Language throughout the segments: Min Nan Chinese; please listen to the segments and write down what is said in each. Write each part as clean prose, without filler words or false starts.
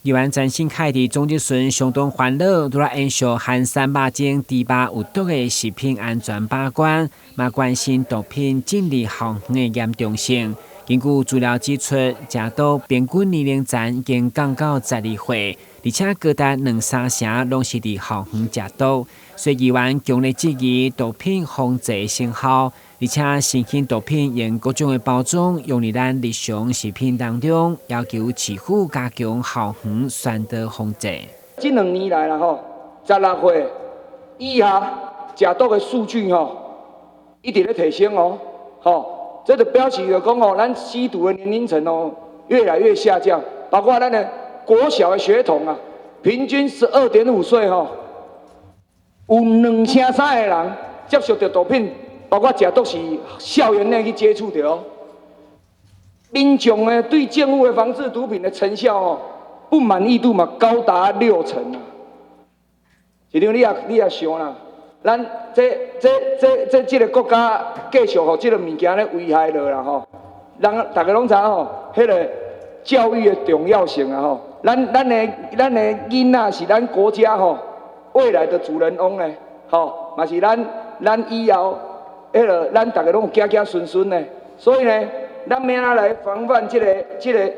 議員曾信凱佇總質詢相當煩惱，除了延續寒山肉粽豬肉有毒的食品安全把關，嘛關心毒品進入校園的嚴重性。根據資料指出，食毒平均年齡層已經降到12歲，而且高達兩三成攏是佇校園食毒，所以議員強烈質疑毒品防制成效，而且新興毒品用各種的包裝用佇咱日常食品當中，要求市府加強校園宣導防制。這2年來啦吼，16歲以下食毒的數據吼，一直咧提升哦，吼。這就表示著講吼，咱吸毒的年齡層哦越來越下降，包括咱的國小的學童啊，平均12.5歲吼，有兩成三的人接觸著毒品，包括食毒是校園內去接觸著哦。民眾呢對政府的防治毒品的成效哦不滿意度嘛高達6成啊。市長你也想啦。咱這這這這這个國家繼續予這个物件咧危害落啦吼，人逐家攏知吼，彼个教育的重要性啊吼，咱的囡仔是咱國家吼未來的主人翁呢，吼，嘛是咱以後彼个咱逐家攏有子子孫孫呢，所以呢，咱欲按怎來防範這个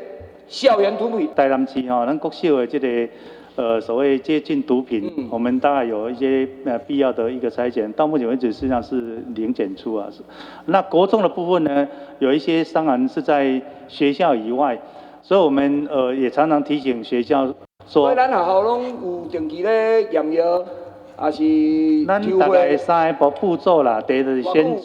校園毒品？台南市吼，咱國小的這个所謂接近毒品，我們大概有一些必要的一個篩檢，到目前為止實際上是零檢出啊。那國中的部分呢，有一些當然是在學校以外，所以我們也常常提醒學校說，所以咱學校攏有定期咧驗藥，抑是咱大概三个步驟啦，第一就是先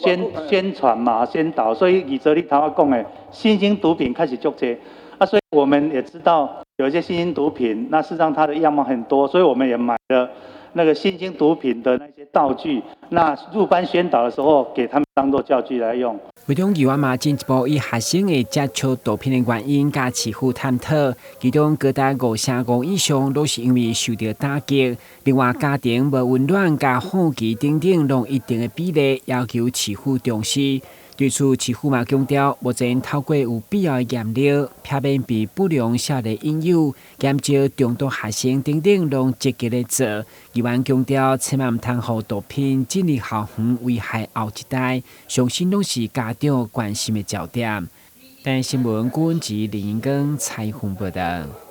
宣傳嘛，宣導。所以以昨你頭仔講的新興毒品開始足濟啊，所以我們也知道有一些新興毒品，那事實上它的樣貌很多，所以我們也買了那個新興毒品的那些道具，那入班宣導的時候，給他們當做教具來用。會中議員嘛進一步以學生會接觸毒品的原因，佮市府探討，其中高達5成5以上攏是因為受著打擊，另外家庭無溫暖、佮好奇等等，攏一定的比例要求市府重視。對此，市府嘛強調，目前透過有必要的嚴厲，避免被不良少年引誘，減少中毒學生等等，攏積極咧做。議員強調，千萬毋通予毒品進入校園，危害後一代，相信攏是家長關心的焦點。台視新聞，郭文吉、林英庚採訪報導。